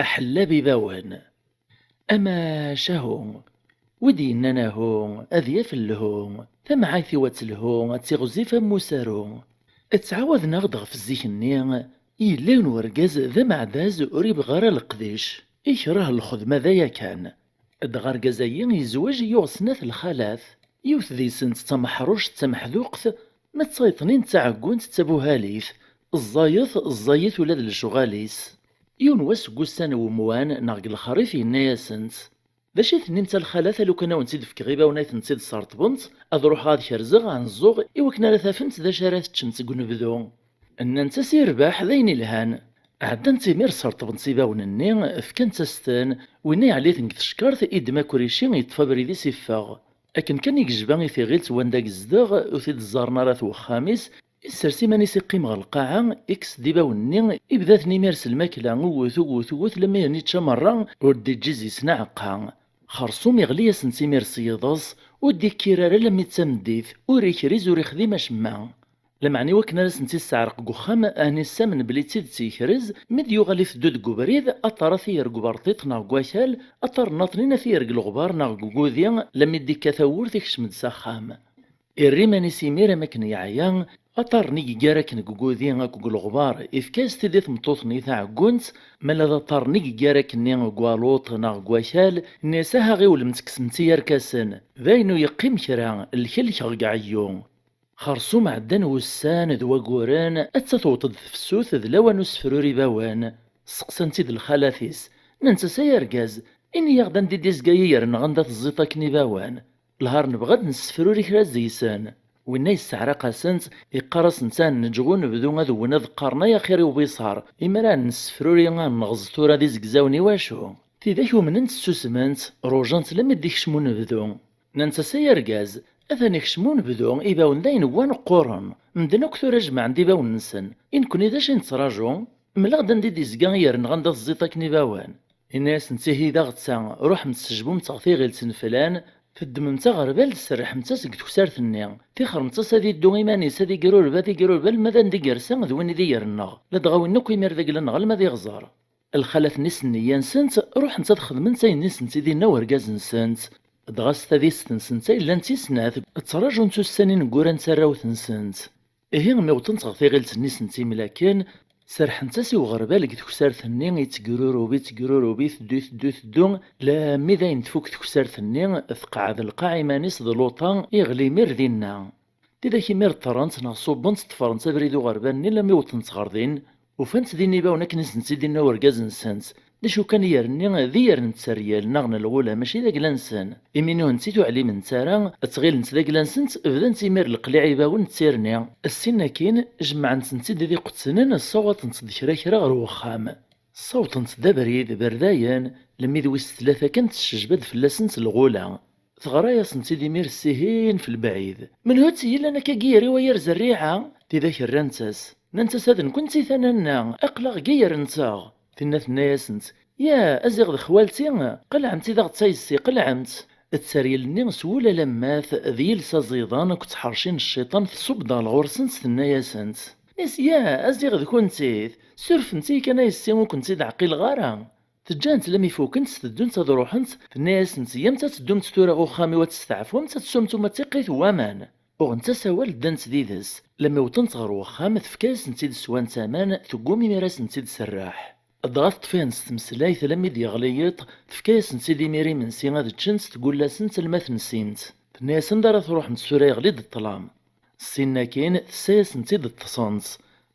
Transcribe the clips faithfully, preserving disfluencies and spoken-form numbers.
Aḥellab ibawen. Amacahu, wi d-yennan ahu, ad yaf lhu, tamɛayt-iw ad telhu, ad tiɣzif am usaru. Ttɛawaden-aɣ-d ɣef zik-nni, yella yiwen wergaz d ameɛdaz ur ibɣi ara leqdic, ikreh lxedma d aya kan. Dɣa argaz-agi yezweǧ yuɣ snat lxalat, yiwet deg-sent d tameḥruct d tameḥduqt, ma d tayeḍnin d taɛeggunt d tabuhalit, ẓẓayet, ẓẓayet ula d lecɣal-is. Yiwen wass deg wussan n wemwan neɣ deg lexrif yenna-yasent: "D acu i tennimt a lxalat, a lukan a wen-tt-id-fkeɣ ibawen ay tent-id-sserṭbemt, ad ruḥeɣ ad kerzeɣ, ad nẓuɣ, i wakken ara tafemt d acu ara teččemt deg unebdu." Nnant-as: "Irbeḥ, d ayen ilhan." Ɛeddant imir sserṭbent ibawen-nni, fkant-as-ten, winna yeɛli-ten deg teckart, iddem akrici, yeṭṭef abrid-is, iffeɣ. Akken kan i yejba i tiɣilt wanda yezdeɣ, ur t-id-ẓẓaren ara at wexxam-is, issers iman-is iqqim ɣer lqaɛa, ikkes-d ibawen-nni, ibda-ten imir s lmakla, uwet, uwet, uwet, lammi ten-ičča merra, ur d-iǧǧi zi-sen aɛeqqa. Xerṣum iɣli-yasent imir s yiḍes, ur d-ikkir ara lammi d tameddit, ur ikriz ur ixdim acemma. Lameɛna i wakken ara sent-isseɛreq deg uxxam, ahni ssamen belli d tidet yekrez, mi d-yuɣal iteddu deg ubrid, aṭar ad t-yerr deg uberṭiṭ neɣ deg wakal, aṭar nnaṭnin ad t-yerr deg leɣbar neɣ deg ugudi, lammi d-ikka tawwurt ikcem-d s axxam. Irra iman-is imir am akken yeɛya, aṭar-nni yeggar akken deg ugudi akked deg leɣbar, ifka-yas-t-id i tmeṭṭut-nni taɛeggunt, ma la d aṭar-nni yeggar akkenni deg waluṭ neɣ deg wakal, nni-as: "Aha ɣiwlemt kksemt-iyi irkasen, d ayen ur yeqqim kra, lkelkeɣ deg ɛeyyu." Xerṣum ɛeddan wussan d waguren, atta tewweḍ-d tefsut d lawan usefruri ibawen. Seqsant-id lxalat-is, nnant-as: "Ay argaz, ini-yaɣ-d anda i d-izga yiger-nneɣ anda teẓẓiḍ akken ibawen. Lhar nebɣa ad nessefruri kra deg-sen." Winna yesseɛraq-asent, iqqar-asent: "A neǧǧ unebdu ad wwen ad qqaren ay axir i ubiṣar, imi ara nessefruri ad neɣẓ tura d izegzawen i wacu? Tidak umnent ssusment, rujant lammi d-ikcem unebdu." Nnant-as: "Ay argaz, atan ikcem unebdu, ibawen d ayen wwan qquren. Medden akk tura jemɛen-d ibawen-nsen. I nekkni d acu i nettraǧu? Mel-aɣ-d anda i d-izga yiger-nneɣ anda teẓẓiḍ akken ibawen." Inna-yasent: "Ihi d aɣetta, ruḥemt sejbumt ɣer tiɣilt n flan, teddmemt aɣerbal, tserrḥemt-as deg teksart-nni, tixremt-as ad iddu iman-is, ad igrureb, ad igrureb, alma d anda i yersa d win i d iger-nneɣ, ladɣa win akk imir d agla-nneɣ alma d iɣzer." Lxalat-nni s nneyya-nsent, ruḥent ad xedment ayen i sent-id-inna urgaz-nsent. Dɣa s tadist-nsent ay llant i snat, ttraǧunt ussan ineggura n tarrawt-nsent. Ihi mi wwḍent ɣer tiɣilt-nni sent imlaken, serrḥent-as i uɣerbal deg teksart-nni, ittegrurub, ittegrurub, iteddu, iteddu, iteddu, lammi d ayen tfuk teksart-nni, tqeɛɛed lqaɛ iman-is d luṭa, iɣli imir dinna. Tidak imir ṭṭerrent neɣ ṣubbent, ṭṭfrent abrid uɣerbal-nni lammi wwḍent ɣer din, ufant din ibawen akken i sent-id-inna urgaz-nsent. D acu kan, iyer-nni d iyer n tteryel neɣ n lɣula, mačči d agla-nsen. Imi nuhenti ur ɛliment ara, ttɣilent d agla-nsent, bdant imir leqliɛ ibawen d tirni. Ssin akkin, jemɛent-tent-id d iqettnen, ssawaḍent-d kra kra ɣer wexxam. Ssawḍent-d abrid, berdayen, lemmi d wis tlata kan tessejba-d fell-asent lɣula. Teɣra-yasent-id imir ssihin f lebɛid: "Menhu-tt yellan akkagi ger-iw ay ar zerriɛa?" Tidak rrant-as, nnant-as: "A d nekkenti tananna, aql-aɣ deg yiger-nteɣ." Tinna tenna-yasent: "Ya, a ziɣ d xwalti, qelɛemt-id aɣ-tt a yessi, qelɛemt." Tteryel-nni s wul alammat d yiles aẓidan akked tḥerci n cciṭan tṣubb-d ɣer ɣur-sent, tenna-yasent: "Is ya, a ziɣ d kuntit, surfemt-iyi kan a yessi, ur kent-id-ɛqileɣ ara." Teǧǧa-hent lammi fukent, teddunt ad ruḥent, tenna-yasent: "Yyamt ad teddumt tura ɣer uxxam-iw ad testeɛfumt, ad teswemt uma d tiqqit n waman." Uɣent-as awal, ddant did-s. Lammi wwḍent ɣer uxxam, tefka-yasent-id swant aman, teggum imir ad asent-id-serreḥ. Dɣa teṭṭef-ihent s tmeslayt lammi d-yeɣli yiḍ, tefka-yasent-id imir imensi ad ččent, tgull-asent alma tensint. Tenna-yasent: "Anda ara truḥemt tura, yeɣli-d ṭṭlam?" Ssin akkin, tessa-yasent-id ṭṭsent.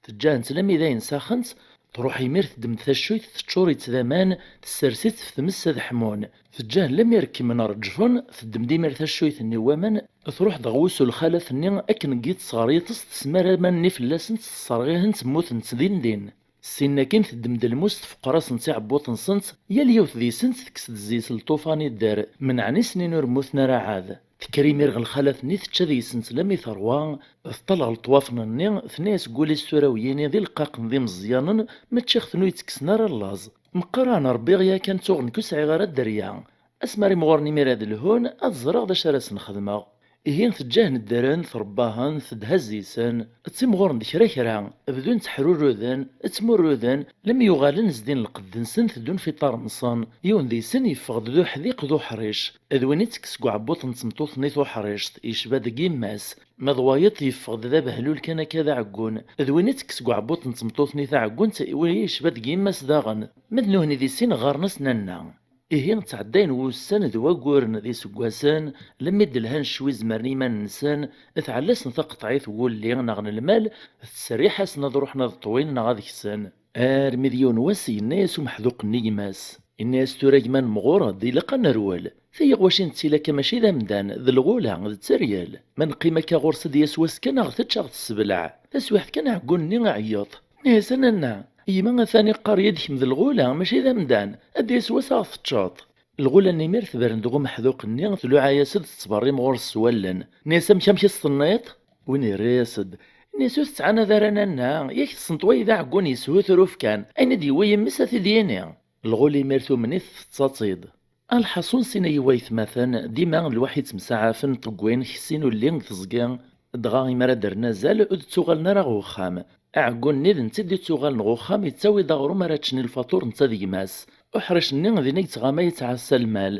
Teǧǧa-hent lammi d ayen saxent, truḥ imir teddem-d taccuyt teččur-itt d aman, tessers-itt f tmes ad ḥmun. Teǧǧa-hen lammi rekkmen reǧfen, teddem-d imir taccuyt-nni n waman, truḥ-d ɣer wusu lxalat-nni akken n yiṭṭes ɣer yiṭṭes, tesmar aman-nni fell-asent, tesserɣ-ihent, mmutent din din. Ssin akkin teddem-d lmus tfeqqer-asent iɛebbuḍ-nsent, yal yiwet deg-sent tekkes-d zzi-s lṭufan idder, menɛen i snin ur mmuten ara ɛad. Tekker imir ɣer lxalat-nni, tečča deg-sent lammi terwa, teṭṭal ɣer leṭwafen-nni, tenna-yas deg wul-is: "Tura wiyini d ileqqaqen d imeẓyanen, ma ččiɣ-ten ur yi-ttekksen ara llaẓ. Meqqar ahen ṛebbiɣ yakan, tuɣ nekk ur sɛiɣ ara dderya. Asmi ara imɣuren imir ad lhun, ad ẓreɣ d acu ara sen-xedmeɣ." Ihi teǧǧa-hen ddren, tṛebba-hen, tedhezz-isen, ttimɣuren-d kra kra, bdun tteḥruruden, ttmurruden, lemmi uɣalen zdin lqedd-nsen, teddun f iṭarren-nsen. Yiwen deg-sen yeffeɣ-d d uḥdiq d uḥric, d win ittekk seg uɛebbuḍ n tmeṭṭut-nni tuḥrict, yecba deg yemma-s. Ma d wayeḍ yeffeɣ-d d abehlul kan akka d aɛeggun, d win ittekk seg uɛebbuḍ n tmeṭṭut-nni taɛeggunt, win yecba deg yemma-s daɣen. Ma d nuhni di sin ɣɣaren-as nanna. Ihi ttɛeddayen wussan d wagguren d iseggasen, lemmi d-lhan ccwi zemren iman-nsen, tɛell-asen taqeṭɛit n wulli neɣ n lmal, tettserriḥ-asen ad ruḥen ad ṭwin neɣ ad ksen. Armi d yiwen wass yenna-yas umeḥduq-nni gma-s, yenna-yas: "Tura gma nemɣur-d, ilaq ad nerwel. Tayeɣ waci nettili akka mačči d amdan, d lɣula, d tteryel. Ma neqqim akka ɣur-s ad d-yas wass kan ad ɣ-tečč ad ɣ-tessebleɛ. Taswiḥt kan aɛeggun-nni iɛeyyeḍ." Nna-yas: "A nanna, yemma atan iqqar-iyi-d kemm d lɣula, mačči d amdan, ad d-yas wass ad ɣ-teččeḍ." Lɣula-nni imir tebren deg umeḥduq-nni, tluɛa-yas-d tettberrim ɣur-s s wallen. Nna-yas: "Amek, amek i s-tenniḍ?" Win irra-yas-d, nna-yas: "Ur tettɛanad ara nanna, yak tessneḍ wayi d aɛeggun yeshutruf kan, ayen i d-yewwi yemma-s ad t-id-yini." Lɣula imir tumen-it tettaḍ-tt-id. Alḥaṣun sin ay waytmaten, dima lwaḥi ttemsaɛafen ṭeggwin, kessin ulli deg teẓgi, dɣa imi ara d-rren azal ur d-ttuɣalen ara ɣer uxxam. Aɛeggun-nni d netta i d-ittuɣalen ɣer uxxam, yettawi-d aɣrum ara ččen i lfaṭur netta d gma-s. Uḥric-nni din i yettɣama yettɛassa lmal.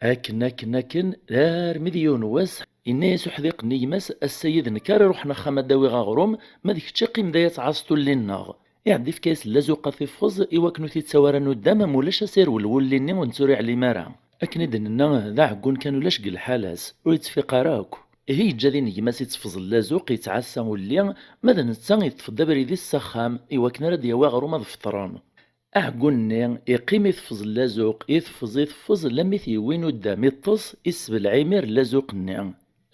Akken, akken, akken, armi d yiwen wass, yenna-yas uḥdiq-nni gma-s: "Ass-a yid nekk ara iruḥen axxam ad d-awiɣ aɣrum, ma d kečč iqqim da ad tɛasseḍ ulli-nneɣ." Iɛedda ifka-yas llazuq ad t-iffeẓ i wakken ur t-ittawi ara nuddam, am ulac ad s-irwel wulli-nni ur netturi ɛlim ara. Akken i d-nenna, d aɛeggun kan ulac deg lḥala-s, ur yettfiq ara akk. Ihi yeǧǧa din gma-s itteffeẓ llazuq, yettɛassa ulli, ma d netta yeṭṭef-d abrid-is s axxam, i wakken ara d-yawi aɣrum ad feṭṭren. Aɛeggun-nni iqqim iteffeẓ llazuq, iteffeẓ, iteffeẓ, lammi t-yewwi nuddam, iṭṭes, issebleɛ imir llazuq-nni.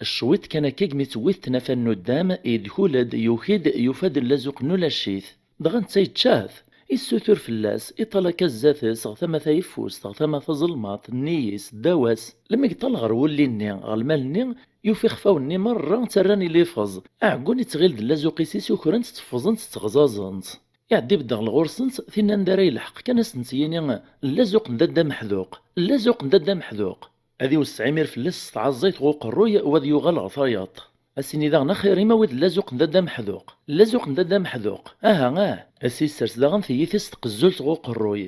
Cwiṭ kan akka, gmi tewwi-t tnafa n nuddam, idkul-d, yuki-d, yufa-d llazuq-nni ulac-it. Dɣa netta yečča-t. Issutur fell-as, iṭal akka zdat-s, ɣer tama tayeffust, ɣer tama taẓelmaḍt, nnig-s, ddaw-as. Lammi yeṭal ɣer wulli-nni, ɣer lmal-nni, yufa ixfawen-nni merra ttarran i lifeẓ. Aɛeggun ittɣil d llazuq-is i sukren-t, tteffẓen-t, tteɣzaẓen-t. Iɛedda ibedd ɣer ɣur-sent, tinna anda ara yelḥeq kan ad sent-yini: "Llazuq n dadda Meḥduq, llazuq n dadda Meḥduq." Ad iwesseɛ imir fell-as s tɛeẓẓayt ɣer uqerruy, u ad yuɣal ɣer tayeḍ. Ad s-ini daɣen: "Axir-im awi-d llazuq n dadda Meḥduq, llazuq n dadda Meḥduq, aha, ah." Ad s-yessers daɣen tiyita-s tqezzult ɣer uqerruy.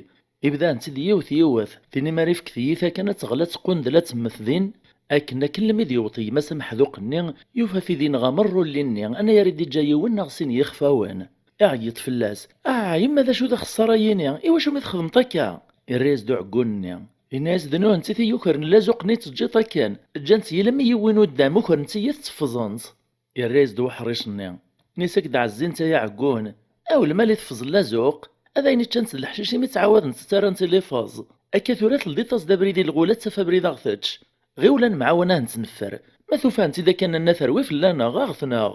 Ibda-tent-id yiwet yiwet, tin mi ara ifk tiyita kan ad teɣli ad teqqundel ad temmet din. Akken akken lmi d-yewweḍ gma-s ameḥduq-nni, yufa-t-id inɣa merra ulli-nni, anayer i d-iǧǧa yiwen neɣ sin yixfawen. Iɛeyyeḍ fell-as: "Ah, yemma, d acu d axeṣṣar-ayini? Iwacu mi txedmeḍ akka?" Irra-yas-d uɛeggun-nni. Yenna-yas: "D nuhenti i yukren llazuq-nni teǧǧiḍ akken. Ǧǧan-tt yilammi yiwwi nuddam, ukren-tt-iyi, tetteffẓen-tt." Irra-yas-d uḥric-nni: "Nni-s ak-d ɛezzint ay aɛeggun. Aw lmal i teffeẓ llazuq. Ad ayen i ččant d leḥcic imi ttɛawadent ttarrant i lifeẓ. Akka tura teldiḍ-as-d abrid i lɣula ad taf abrid a ɣ-tečč. Ɣiwel ad nemɛawan ad nettneffer. Ma tufa-tent-id akka nanna terwi fell-aneɣ, a ɣ-tneɣ."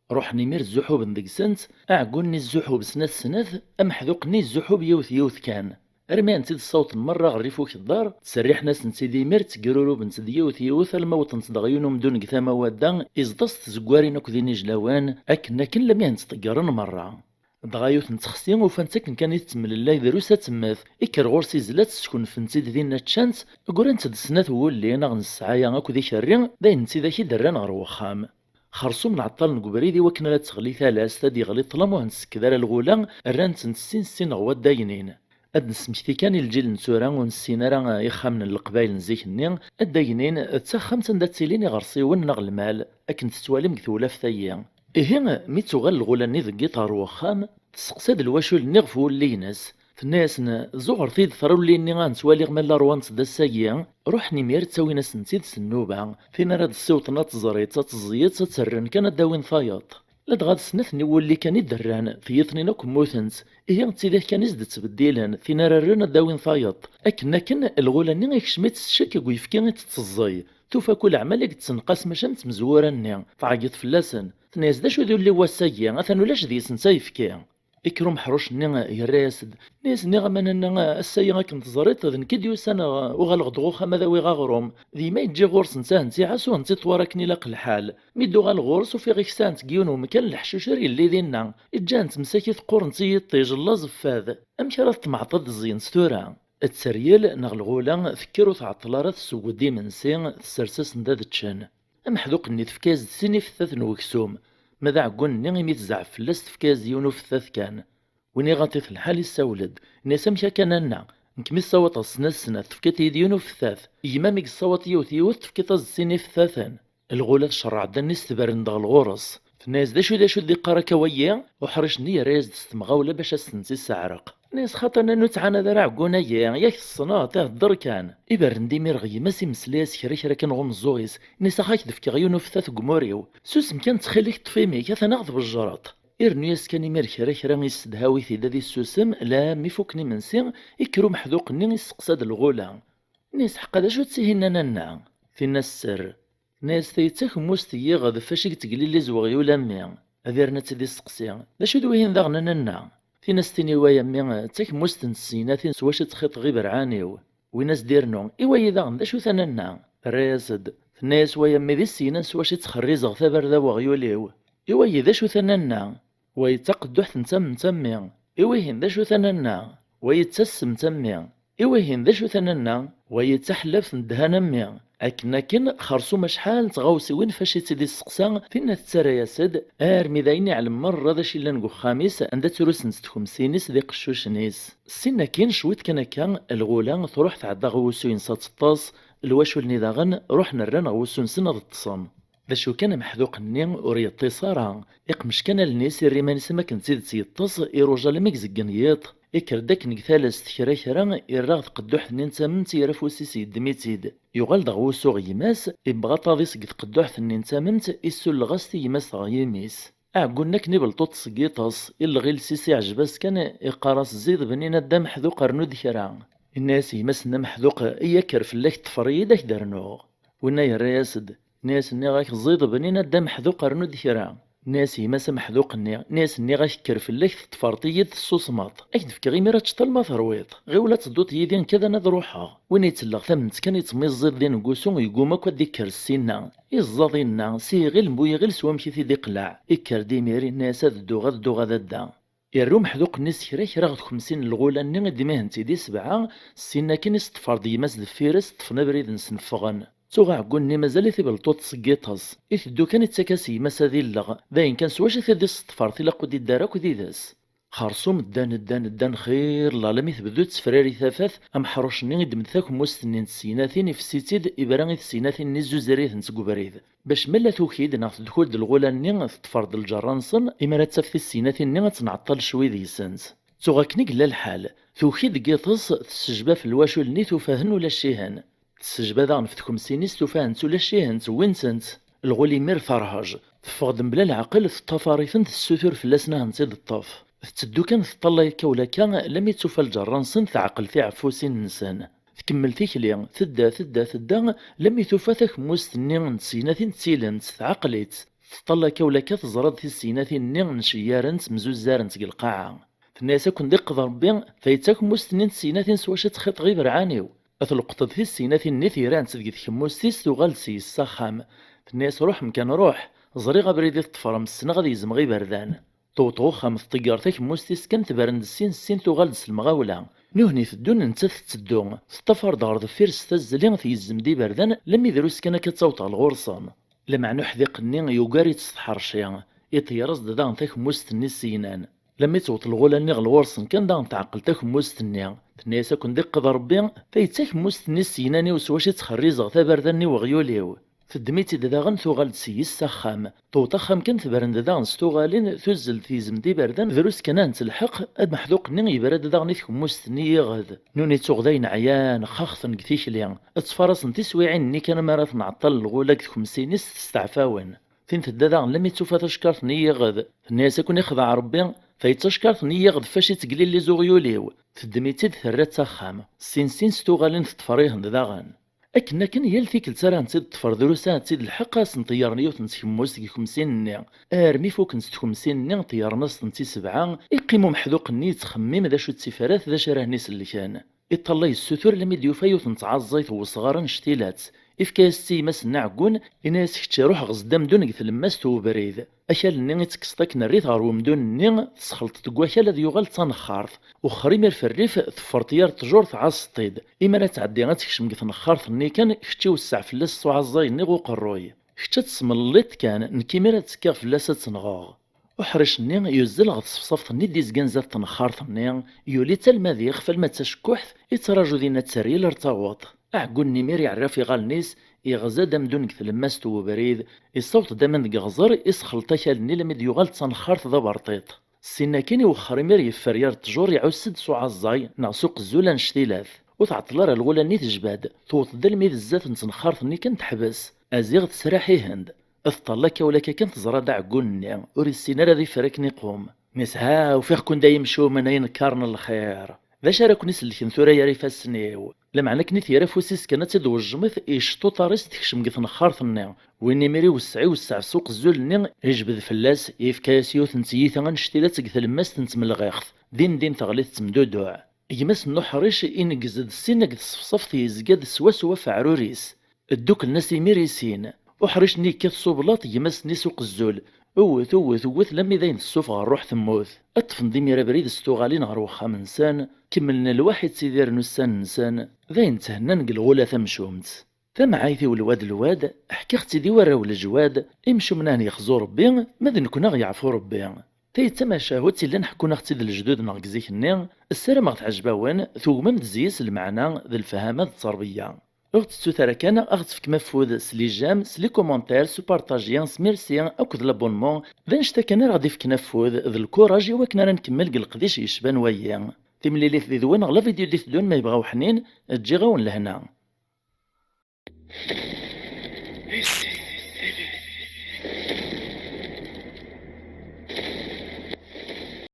Ruḥen imir zzuḥuben deg-sent, aɛeggun-nni zzuḥub snat snat, ameḥduq-nni zzuḥub yiwet yiwet kan. Armi tent-id-ssawḍen merra ɣer rrif ukeddar, ttserriḥen-asent-id imir, ttegrurubent-d yiwet yiwet alma wwḍent-d ɣer yiwen umdun deg tama wadda, iẓeṭ-as tzeggarin akked inijlawan, akken akken lammi tent-ṭeggren merra. Dɣa yiwet n ttexsi ufan-tt akken kan i tettemlellay drus ad temmet, ikker ɣur-s izla-tt, skunfen-tt-id dinna ččan-tt, ggrant-d snat wulli neɣ n ssɛaya akked ikerri, d ayen n tidak i d-rran ɣer wexxam. Xersum nɛeṭṭalen deg ubrid i wakken ara d-teɣli talast, ad d-yeɣli ṭṭlam ur tent-tekked ara lɣula, rran-tent sin sin ɣer waddaynin. Ad d-nesmekti kan i lǧil n tura ur nessin ara ixxamen n Leqbayel n zik-nni, addaynin d taxxamt anda ttilin iɣersiwen neɣ lmal, akken tettwalim deg tewlaft-agi. Ihi, mi tuɣal lɣula-nni deg yiḍ ɣer wexxam, testeqsa-d lwacul-nni ɣef wulli-ines. Tenna-yasen: "Zuɣret-iyi-d ṭrulli-nni ad nettwali ma la ṛwant-d ass-agi." Ruḥen imir ttawin-asen-tt-id s nnuba. Tin ara d-ssiwḍen ad teẓri-tt, ad teẓẓeg-itt, ad tt-rren kan ad d-awin tayeḍ. Ladɣa d snat n iwulli kan i d-rran, tiyiḍ-nni akk mmutent. Ihi d tidak kan i s-d-ttbeddilen, tin ara rren ad d-awin tayeḍ. Akken akken, lɣula-nni ikcem-itt ccek deg uyefki i tetteẓẓeg. Tufa kul aɛmal i yettenqas maca am tmezwura-nni, tɛeggeḍ fell-asen. Tenna-yas: "D acu d ulli n wass-agi? Atan ulac deg-sent ayefki." Ikker umeḥruc-nni yerra-yas-d. Nni-as: "Nniɣ-am a nanna, ass-agi akken teẓriḍ, d nekk i d-yusan, uɣaleɣ-d ɣer uxxam ad awiɣ aɣrum. D yemma i ǧǧiɣ ɣur-s, netta henti ɛas ur henti ṭwar akken ilaq lḥal. Mi d-uɣaleɣ ɣur-s ufiɣ i ksant deg yiwen umkan leḥcuc ur yelli dinna. Iǧǧa-hent msakit qqurent i yiṭij, llaẓ fad. Amek ara tṭemɛeḍ ad d-ẓẓgent tura?" Tteryel neɣ lɣula tekker ur tɛeṭṭel ara tesseww-d imensi, tessers-asen-d ad ččen. Ameḥduq-nni tefka-yas-d sin ifettat n weksum, ma d aɛeggun-nni imi tezɛef fell-as tefka-yas-d yiwen ufettat kan. Win iɣaḍ-it lḥal issawel-d, inna-yas: "Amek akka, nanna? Nekk mi ssawaḍeɣ snat snat, tefkiḍ-iyi-d yiwen ufettat. Gma mi yessawaḍ yiwet yiwet, tefkiḍ-as-d sin ifettaten." Lɣula tcerreɛ-d allen-is, tberren-d ɣer ɣur-s. Tenna-yas: "D acu, d acu d-iqqar akka wayi?" Uḥric-nni yerra-yas-d s temɣawla bac ad as-tent-isseɛreq. Tenna-yas: "Xaṭer nanna ur ttɛanad ara aɛeggun-agi, yak tessneḍ, ihedder kan." Iberren-d imir ɣer gma-s, imesla-yas kra kra kan ɣer umeẓẓuɣ-is. Inna-yas: "Ax, ad k-d-fkeɣ yiwen ufettat deg umur-iw. Susem kan ttxil-k, ṭṭef imi-k, atan ad ɣ-tbejjreḍ." Irennu-yas kan imir kra kra, issedhaw-it-id ad issusem, lammi fukken imensi, ikker umeḥduq-nni isseqsa-d lɣula. Inna-yas: "Ḥqa d acu-tt tihinna nanna?" Tinna sser. Tenna-yas: "Tayi d takemmust n yiɣed ɣef wacu i yettegliliz weɣyul a mmi." Ad irnu ad tt-id-isteqsi: "D acu d wihin daɣen a nanna?" Tin as-tini: "Waya a mmi, d takemmust n tseynatin s wacu i ttxiṭeɣ iberɛan-iw." Win as-d-irnu: "I wayi daɣen d acu-t a nanna?" Terra-yas-d, tenna-yas: "Waya a mmi d iseynan s wacu i ttxerrizeɣ tabarda n weɣyul-iw." "I wayi d acu-t a nanna?" "Wayi d taqedduḥt n tamemt a mmi." "I wihin d acu-t a nanna?" "Wayi d tassemt a mmi." "I wihin d acu-t a nanna?" "Wayi d taḥellabt n ddhan a mmi." Akken akken, xersum acḥal n tɣawsiwin fac i tt-id-isteqsa, tinna tettarra-yas-d, armi d ayen iɛlem merra d acu yellan deg uxxam-is, anda ttrusent tkemsin-is d iqeccucen-is. Ssin akkin, cwiṭ kan akka, lɣula truḥ tɛedda ɣer wusu-ines ad teṭṭes, lwacul-nni daɣen ruḥen rran ɣer wusu-nsen ad ṭṭsen. D acu kan, ameḥduq-nni ur yeṭṭis ara. Iqmec kan allen-is, irra iman-is am akken d tidet yeṭṭes, iruja alammi i izeggen yiḍ. Ikker-d akken deg talast kra kra, irra ɣer tqedduḥt-nni n tamemt, yerra afus-is, yeddem-itt-id. Yuɣal-d ɣer wusu ɣer gma-s, ibbeɣ aṭaḍ-is deg tqedduḥt-nni n tamemt, issulleɣ-as-t i gma-s dɣa yimi-s. Aɛeggun-nni akken ibelṭuṭ seg yiṭes, illeɣ iles-is, iɛjeb-as kan, iqqar-as: "Ziḍ bnin a dda ameḥduq, rnu-d kra." Inna-yas gma-s-nni ameḥduq: "Iyya kker fell-ak, ṭṭfer-iyi-d ad k-d-rnuɣ." Winna yerra-yas-d, nniɣ-as: "Nniɣ-ak ziḍ bnin a dda ameḥduq, rnu-d kra." Nniɣ-as gma-s ameḥduq-nni, nniɣ-as: "Nniɣ-ak kker fell-ak, teṭṭfreḍ-iyi-d, tessusmeḍ. Ad k-d-fkeɣ imir ad teččeḍ alma terwiḍ. Ɣiwel ad tedduḍ yid-i, nekk ad, ad ruḥeɣ." Win yettelleɣ tamemt kan yettmiẓẓiḍ din deg wusu, yegguma akk ad d-ikker ssinna. Iẓẓaḍ inna, s iɣil n bu iɣil s wamek i t-id-iqleɛ. Ikker-d imir, inna-as: "Ad dduɣ, ad dduɣ a dadda." Irra umeḥduq-nni s kra kra ɣer tkemsin n lɣula-nni i d-mihen-tt-id i sebɛa, ssin akin i s-ṭṭfer-d gma-s deffir-s, ṭṭfen abrid-nsen, ffɣen. Tuɣ aɛeggun-nni mazal-it ibelṭuṭ seg yiṭes. Iteddu kan ittak-as gma-s ad illeɣ, d ayen kan s wacu i t-id-isseṭṭfer, tilaq ur d-iddi ara akk did-s. Xersum ddan, ddan, ddan xir llah, alammi tebdu tettefrari tafat, ameḥruc-nni iddem-d takemmust-nni n tseynatin, ifessi-tt-id, ibra i tseynatin-nni, zzuzer-itent deg ubrid. Bac ma la tuki-d neɣ tedkul-d lɣula-nni, teṭṭfer-d lǧerra-nsen, imi ara d-taf tisseynatin-nni ad tenɛeṭṭel ccwi deg-sent. Tuɣ akken i yella lḥal, tuki-d deg yiṭes, tessejba f lwacul-nni, tufa-ten ulac-ihen. Tessejba daɣen f tkemsin-is, tufa-hent ulac-ihent, wwin-tent. Lɣul imir terhej, teffeɣ-d mebla leɛqel, teṭṭafar-iten, tessutur fell-asen ad hent-id-teṭṭef. Tetteddu kan teṭṭalay akka u lakka, lammi tufa lǧerra-nsen, teɛqel tiɛeffusin-nsen. Tkemmel tikli, tedda, tedda, tedda, lammi tufa takemmust-nni n tseynatin d tilent, tɛeqel-itt. Teṭṭal akka u lakka, teẓra-d tisseynatin-nni nceyyarent, mzuzzarent deg lqaɛa. Tenna-yas: "Ad ken-d-iqqed Rebbi, tayi d takemmust-nni n tseynatin s wacu ttxiṭeɣ iberɛan-iw." Ad tleqṭeḍ tisseynatin-nni, tira-tt deg tkemmust-is, tuɣal-d s-yes s axxam. Tenna-yas: "Ruḥem kan, ruḥ. Ẓriɣ abrid i teṭṭfrem, ssneɣ ad gezmeɣ iberdan." Tewweḍ ɣer uxxam, tḍegger takemmust-is kan, tebren-d sin sin, tuɣal-d s lemɣawla. Nuhni teddun, nettat tetteddu. Teṭṭafar-d ɣer deffir s tazzli, tgezzem-d iberdan, lammi drus kan akka d-taweḍ ɣer ɣur-sen. Lameɛna uḥdiq-nni yugar-itt s tḥerci. Iṭeyyer-as-d daɣen takemmust-nni s-ynan. Lammi tewweḍ lɣula-nni ɣer ɣur-sen kan, daɣen teɛqel takemmust-nni. Tenna-yas: "Ad ken-d-iqqed Rebbi, tayi d takemmust-nni s-ynan-iw s wacu i ttxerrizeɣ tabarda-nni n weɣyul-iw." Teddem-itt-id daɣen, tuɣal-d s-yes s axxam. Tewweḍ axxam kan, tebren-d daɣen s tuɣalin, tuzzel, tegzem-d iberdan, drus kan ad tent-telḥeq, ameḥduq-nni yebra-d daɣen i tkemmust-nni n yiɣed. Nuni tuɣ dayen ɛyan, xaxten deg tikli. Ttfarasen tiswiɛin-nni kan mi ara tenɛeṭṭal lɣula deg tkemsin-is, testeɛfawen. Tin tedda daɣen lammi tufa tacekkart-nni n yiɣed. Tenna-yas: "Ad ken-ixdeɛ Rebbi, tayi d tacekkart-nni n yiɣed f wacu i ttegliliz uɣyul-iw." Teddem-itt-id, terra-tt s axxam. Sin sin s tuɣalin, teṭṭfer-ihen-d daɣen. Akken akken, yal tikkelt ara hent-id-teṭṭfer, drus ara hent-id-telḥeq, ad asen-ṭeyyren yiwet n tkemmust deg tkemsin-nni. Armi fukken s tkemsin-nni, ṭeyyren-as-tent i sebɛa, iqqim umeḥduq-nni yettxemmim d acu d tifrat, d acu ara hen-isellken. Iṭṭalay yessutur, lammi d-yufa yiwet n tɛeẓẓayt n wesɣar annect-ilatt. Ifka-yas-tt i gma-s n aɛeggun, inna-yas: "Kečč ruḥ ɣez-d amdun deg tlemmast n ubrid. Akal-nni i tekkseḍ akken rr-it ɣer wemdun-nni, tesxelṭeḍ deg wakal ad yuɣal d tanexxart. Wexxer imir f rrif, teffreḍ yir ṭṭjur, tɛasseḍ-t-id. Imi ara tɛeddi ad tekcem deg tnexxart-nni kan, kečč iwesseɛ fell-as s uɛeẓẓay-nni ɣer uqerruy." Kečč ad tesmelleliḍ kan, nekk imir ad ttekkiɣ fell-as ad tt-nɣeɣ. Uḥric-nni yuzzel ɣer tṣefṣaft-nni d-izgan zdat tnexxart-nni, yuli-tt alma d ixef alma d tacekkuḥt, ittraǧu dinna tteryel ar taweḍ. Aɛeggun-nni imir iɛerraf iɣallen-is, iɣza-d amdun deg tlemmast n webrid, issaweḍ-d aman deg iɣzer, isxelṭ akal-nni almi d-yuɣal d tanexxart d aberṭiṭ. Ssin akin iwexxer imir yeffer yar ttjur, iɛuss-d s uɛeẓẓay neɣ s uqezzul annect-ilat. Ur tɛeṭṭel ara lɣula-nni tejba-d, tewweḍ-d almi d zdat n tnexxart-nni kan teḥbes. Aziɣ tesraḥ-ihen-d. Teṭṭal akka u lakka kan teẓra-d aɛeggun-nni, ur issin ara ad iffer akken iqum. Mis ha, ufiɣ-ken-d ay imcumen ay inekkaren n lxir. D acu ara ken-isellken tura yar ifassen-iw? Lameɛna akken i t-yerra afus-is kan ad tt-id-wejjmet, icṭuṭar-is tekcem deg tnexxart-nni. Win imir iwesseɛ iwesseɛ s uqezzul-nni, ijbed fell-as, yefka-yas yiwet n tyita annect-ilat deg tlemmast n tmelɣiɣt. Din din teɣli tettemduduɛ. Gma-s n uḥric ineggez-d ssin deg tṣefṣaft, yezga-d swaswa f aɛrur-is. Dduklen-as imir i sin. Uḥric-nni yekkat s ublaṭ, gma-s-nni s uqezzul. Wwet, wwet, wwet, lammi d ayen tessufeɣ rruḥ temmut. Ṭṭfen-d imir abrid s tuɣalin ɣer wexxam-nsen, kemmlen lwaḥi ttidiren ussan-nsen, d ayen thennan deg lɣula tamcumt. Tamɛayt-iw lwad lwad, ḥkiɣ-tt-id i warraw leǧwad, imcumen a hen-yexzu Rebbi, ma d nekkni a ɣ-yeɛfu Rebbi. Tayi d tamacahut illan ḥekkun-aɣ-tt-id lejdud-nneɣ deg zik-nni, ssarameɣ teɛjeb-awen, tugmem-d zzi-s lmeɛna d lefhama d tterbiya. Ur ɣ-tettut ara kan, a ɣ-tefkem afud s les j'aime, s les commentaires, s upartaji, s merci akked l'abonnement, d annect-a kan ara ɣ-d-ifken afud d lkuraj i wakken ara nkemmel deg leqdic yecban wayi. Timlilit did-wen ɣer la vidéo d-iteddun ma yebɣa uḥnin, ǧǧiɣ-awen lehna.